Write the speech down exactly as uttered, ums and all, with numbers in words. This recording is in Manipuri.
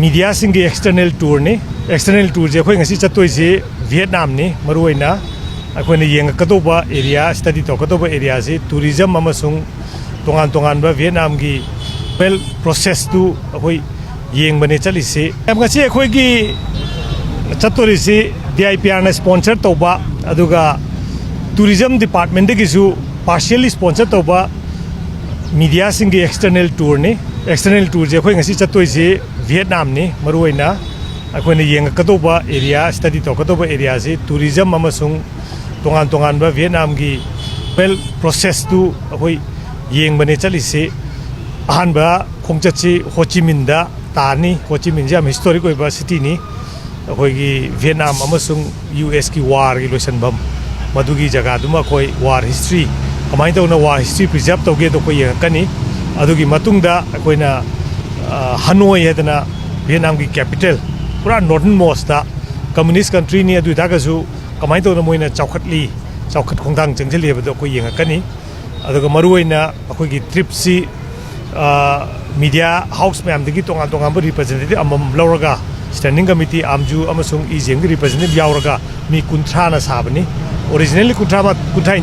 ꯃꯤꯗꯤꯌꯥꯁꯤꯡꯒꯤ ꯑꯦꯛꯁꯇꯔꯅꯦꯜ ꯇꯨꯔꯅꯤ꯫ ꯑꯦꯛꯁꯇꯔꯅꯦꯜ ꯇꯨꯔꯁꯦ ꯑꯩꯈꯣꯏ ꯉꯁꯤ ꯆꯠꯇꯣꯏꯁꯤ ꯚꯤꯌꯦꯠꯅꯥꯝꯅꯤ꯫ ꯃꯔꯨꯑꯣꯏꯅ ꯑꯩꯈꯣꯏꯅ ꯌꯦꯡꯉꯛꯀꯗꯧꯕ ꯑꯦꯔꯤꯌꯥ, ꯁ꯭ꯇꯗꯤ ꯇꯧꯔꯛꯀꯗꯧꯕ ꯑꯦꯔꯤꯌꯥꯁꯤ ꯇꯨꯔꯤꯖꯝ ꯑꯃꯁꯨꯡ ꯇꯣꯉꯥꯟ ꯇꯣꯉꯥꯟꯕ ꯚꯤꯌꯦꯠꯅꯥꯝꯒꯤ ꯄ꯭ꯔꯣꯁꯦꯁꯇꯨ ꯑꯩꯈꯣꯏ ꯌꯦꯡꯕꯅꯦ ꯆꯠꯂꯤꯁꯤ꯫ ꯉꯁꯤ ꯑꯩꯈꯣꯏꯒꯤ ꯆꯠꯇꯣꯔꯤꯁꯤ ꯗꯤ ꯑꯥꯏ ꯄꯤ ꯑꯥꯔꯅ ꯁ꯭ꯄꯣꯟꯁꯔ ꯇꯧꯕ, ꯑꯗꯨꯒ ꯇꯨꯔꯤꯖꯝ ꯗꯤꯄꯥꯔꯠꯃꯦꯟꯗꯒꯤꯁꯨ ꯄꯥꯔꯁꯤꯌꯦꯜꯂꯤ ꯁ꯭ꯄꯣꯟꯁꯔ ꯇꯧꯕ ꯃꯤꯗꯤꯌꯥꯁꯤꯡꯒꯤ ꯑꯦꯛꯁꯇꯔꯅꯦꯜ ꯇꯨꯔꯅꯤ꯫ ꯑꯦꯛꯁꯇꯔꯅꯦꯜ ꯇꯨꯔꯁꯦ ꯑꯩꯈꯣꯏ ꯉꯁꯤ ꯆꯠꯇꯣꯏꯁꯤ ꯚꯤꯌꯦꯠꯅꯥꯝꯅꯤ꯫ ꯃꯔꯨꯑꯣꯏꯅ ꯑꯩꯈꯣꯏꯅ ꯌꯦꯡꯉꯛꯀꯗꯧꯕ ꯑꯦꯔꯤꯌꯥ, ꯁ꯭ꯇꯗꯤ ꯇꯧꯔꯛꯀꯗꯧꯕ ꯑꯦꯔꯤꯌꯥꯁꯤ ꯇꯨꯔꯤꯖꯝ ꯑꯃꯁꯨꯡ ꯇꯣꯉꯥꯟ ꯇꯣꯉꯥꯟꯕ ꯚꯤꯌꯦꯠꯅꯥꯝꯒꯤ ꯄ꯭ꯔꯣꯁꯦꯁꯇꯨ ꯑꯩꯈꯣꯏ ꯌꯦꯡꯕꯅꯦ ꯆꯠꯂꯤꯁꯤ꯫ ꯑꯍꯥꯟꯕ ꯈꯣꯡꯆꯠꯁꯤ ꯍꯣꯆꯤꯃꯤꯟꯗ ꯇꯥꯅꯤ꯫ ꯍꯣꯆꯤꯃꯤꯟꯁꯤ ꯌꯥꯝ ꯍꯤꯁꯇꯣꯔꯤꯛ ꯑꯣꯏꯕ ꯁꯤꯇꯤꯅꯤ꯫ ꯑꯩꯈꯣꯏꯒꯤ ꯚꯤꯌꯦꯠꯅꯥꯝ ꯑꯃꯁꯨꯡ ꯌꯨ ꯑꯦꯁꯀꯤ ꯋꯥꯔꯒꯤ ꯂꯣꯏꯁꯤꯟꯐꯝ, ꯃꯗꯨꯒꯤ ꯖꯒꯥꯗꯨꯃ ꯑꯩꯈꯣꯏ ꯋꯥꯔ ꯍꯤꯁꯇ꯭ꯔꯤ, ꯀꯃꯥꯏꯅ ꯇꯧꯅ ꯋꯥꯔ ꯍꯤꯁꯇ꯭ꯔꯤ ꯄ꯭ꯔꯤꯖꯥꯔꯕ ꯇꯧꯒꯦꯗꯣ ꯑꯩꯈꯣꯏ ꯌꯦꯡꯉꯛꯀꯅꯤ꯫ ꯑꯗꯨꯒꯤ ꯃꯇꯨꯡꯗ ꯑꯩꯈꯣꯏꯅ, ꯑ, ꯍꯅꯣꯏ ꯍꯥꯏꯗꯅ ꯚꯤꯌꯦꯠꯅꯥꯝꯒꯤ ꯀꯦꯄꯤꯇꯦꯜ, ꯄꯨꯔꯥ ꯅꯣꯔꯗꯔꯟ ꯃꯣꯁꯇ ꯀꯝꯃꯨꯅꯤꯁ ꯀꯟꯇ꯭ꯔꯤꯅꯤ꯫ ꯑꯗꯨ ꯑꯣꯏꯇꯥꯔꯒꯁꯨ ꯀꯃꯥꯏꯅ ꯇꯧꯅ ꯃꯣꯏꯅ ꯆꯥꯎꯈꯠꯂꯤ, ꯆꯥꯎꯈꯠ ꯈꯣꯡꯊꯥꯡ ꯆꯪꯁꯤꯜꯂꯤ ꯍꯥꯏꯕꯗꯣ ꯑꯩꯈꯣꯏ ꯌꯦꯡꯉꯛꯀꯅꯤ꯫ ꯑꯗꯨꯒ ꯃꯔꯨꯑꯣꯏꯅ ꯑꯩꯈꯣꯏꯒꯤ ꯇ꯭ꯔꯤꯞꯁꯤ, ꯑ, ꯃꯤꯗꯤꯌꯥ ꯍꯥꯎꯁ ꯃꯌꯥꯝꯗꯒꯤ ꯇꯣꯉꯥꯟ ꯇꯣꯉꯥꯟꯕ ꯔꯤꯄ꯭ꯔꯖꯦꯟꯇꯦꯇꯤꯚ ꯑꯃꯃꯝ ꯂꯧꯔꯒ, ꯁ꯭ꯇꯦꯟꯗꯤꯡ ꯀꯃꯤꯇꯤ, ꯑꯥꯝꯖꯨ ꯑꯃꯁꯨꯡ ꯏ ꯖꯤ ꯑꯦꯝꯒꯤ ꯔꯤꯄ꯭ꯔꯖꯦꯟꯇꯦꯇꯤꯚ ꯌꯥꯎꯔꯒ ꯃꯤ ꯀꯨꯟꯊ꯭ꯔꯥꯅ ꯁꯥꯕꯅꯤ꯫ ꯑꯣꯔꯤꯖꯤꯅꯦꯜꯂꯤ ꯀꯨꯟꯊ꯭ꯔꯥ ꯃꯥ-, ꯀꯨꯟꯊ꯭ꯔꯥ